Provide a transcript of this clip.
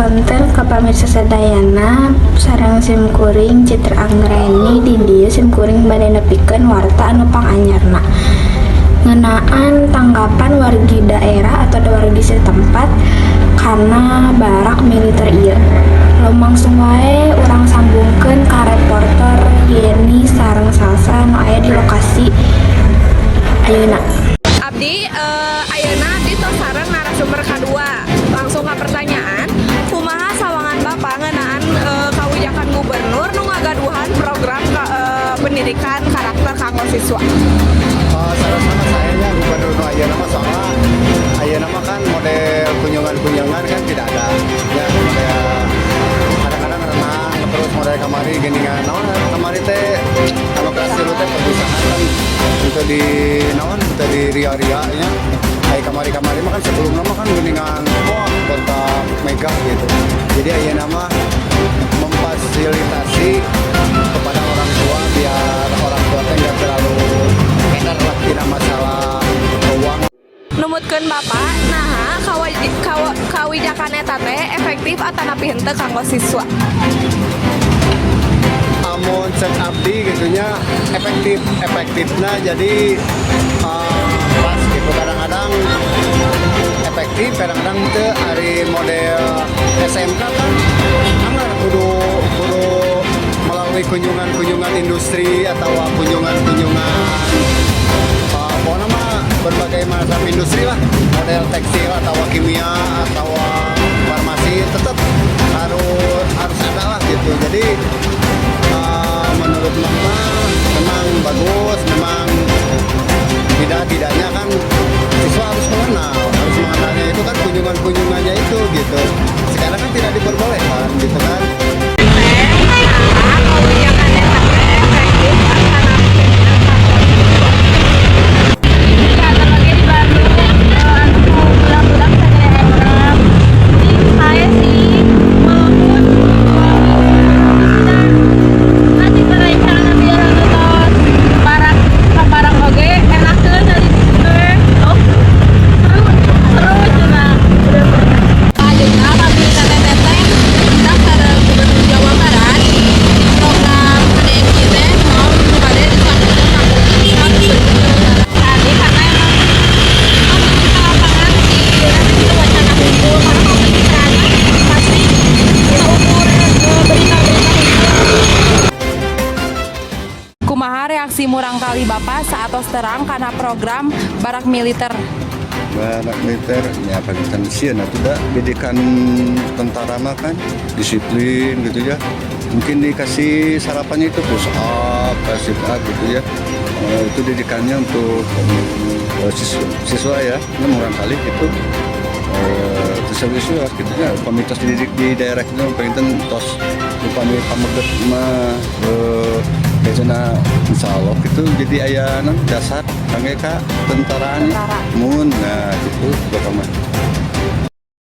Sonten ka pamirsa sadayana, sareng sim kuring Citra Anggreni. Di dieu sim kuring bade nepikeun warta anu panganyarna ngeunaan tanggapan wargi daerah atau wargi setempat kana barak militer ieu. Lumangsung wae urang sambungkeun ka reporter Yeni sareng Salsa nu aya di lokasi ayeuna. Abdi ayeuna abdi tos sareng narasumber kadua. Langsung ke pertanyaan, kumaha sawangan Bapak ngeunaan kawijakan gubernur nu ngagaduhan program pendidikan karakter kanggo siswa? Sama sayanya gubernur nu ayeuna mah, soalnya ayeuna mah kan model kunjungan-kunjungan kan tidak ada ya, model kadang-kadang renang terus model kamari geningan naon, kamari teh anu kelas tilu teh perpisahan kan untuk di naon, untuk di ria-ria nya. Kayak kamari-kamari mah kan sebelumnya mah kan geningan wah, kota megah gitu. Jadi ayeuna mah memfasilitasi kepada orang tua biar orang tua teh nggak terlalu keder lah tidak masalah uang. Numutkeun Bapak, naha kawijakan eta teh efektif atanapi henteu kanggo siswa? Amun cek abdi gitunya efektif, efektifnya jadi pas gitu. Kadang-kadang efektif, kadang-kadang itu hari model SMK kan anggar kudu kudu melalui kunjungan-kunjungan industri atau kunjungan-kunjungan pokoknya mah berbagai macam industri lah, model tekstil atau kimia atau farmasi, tetap harus harus ada lah gitu. Jadi menurut mama memang bagus, memang tidak tidaknya kan siswa harus mengenal, harus mengenalnya itu kan kunjungan-kunjungannya itu gitu. Sekarang kan tidak diperbolehkan gitu kan. Kawijakan eta teh efektif atanapi henteu kanggo siswa? Ya, lagi di Bandung, anu budak-budak sagede urang. Jadi saya sih, walaupun nanti perencanaan biar anu tos barak barak oge enakeun dari teh. Oh, seru seru cenah. Ayeuna kami teteh-teteh kita sareng Gubernur Jawa Barat, program PDMI teh mau bade disampaikan kanggo siswa tadi, karena emang emang ke lapangan sih nanti itu wacana hukum, karena kalau pencitraan pasti seukur berita-berita hukum. Kumaha reaksi murangkalih Bapak saat tos terang kana program barak militer? Barak militer ya panginten sieun atuh, da didikan tentara mah kan disiplin gitu ya. Mungkin dikasih sarapannya itu push up, sit up gitu ya. Itu didikannya untuk siswa, siswa ya, ini murangkalih gitu. Terus siswa gitu ya, pami tos dididik di daerah itu panginten tos upami pameget mah kayaknya insya Allah gitu jadi aya naon dasar kangge ka tentaraan. Tentara. Mun nah gitu, Bapak mah.